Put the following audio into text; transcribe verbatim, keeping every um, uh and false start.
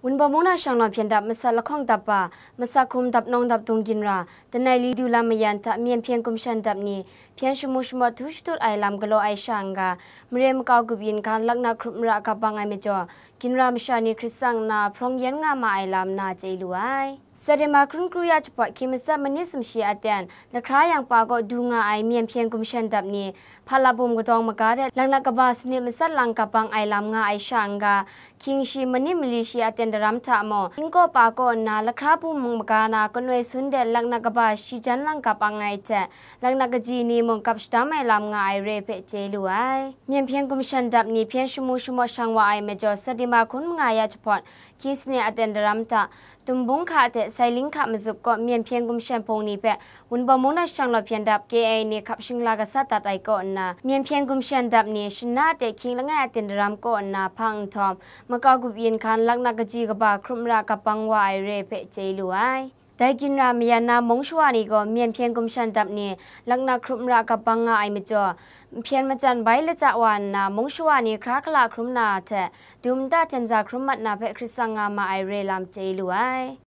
Wunpawng mung na shang law hpyen dap masat lahkawng dap ba, masat hkum dap nawng dap dung ginra, danai li du lam mayan hta Myen Hpyen Gumshan dap ni hpyen shamu shamawt htu shatut ai lam galaw ai sha n-ga, mare makau gup yin hkan laknak hkrup mara gap bang ai majaw, ginra masha ni hkrit tsang nna hprawng yen nga ma ai lam na chye lu ai. September hkun kru ya jahpawt hkying matsat manit sumshi aten, lahkra yang pa kaw du nga ai Myen Hpyen Gumshan dap ni, hpa lap bum kadawng maga de laknak kaba sanit matsat lang gap bang ai lam nga ai sha n-ga, hkying shi manit mali shi aten daram hta mung, hkying kaw pa kaw nna lahkra bum maga na kanoi sun de laknak kaba shi jan lang gap bang ai hte, laknak kaji ni mung gap shadam ai lam nga ai re hpe chye lu ai. Myen Hpyen Gumshan dap ni hpyen shamu shamawt shang wa ai majaw, September hkun manga ya jahpawt, hkying sanit aten daram hta, Tumbung hka hte Sailing hka matsup kaw Myen Hpyen Gumshan hpung ni hpe Wunpawng mung na shang law hpyen dap K I A ni hkap shingla gasat dat ai kaw nna, Myen Hpyen Gumshan dap ni shana hte hkying langai aten daram kaw nna hpang nhtawm, makau gup yin hkan laknak kaji kaba hkrup mara gap bang wa ai re hpe chye lu ai. Dai ginra mayan na mung shawa ni gaw Myen Hpyen Gumshan dap ni laknak hkrup mara gap bang nga ai majaw, nhpyen machyan bai latsa wa nna, mung shawa ni hkra hkala hkrum na hte, dum nta hten za hkrum mat na hpe hkrit tsang nga ma ai re lam chye lu ai.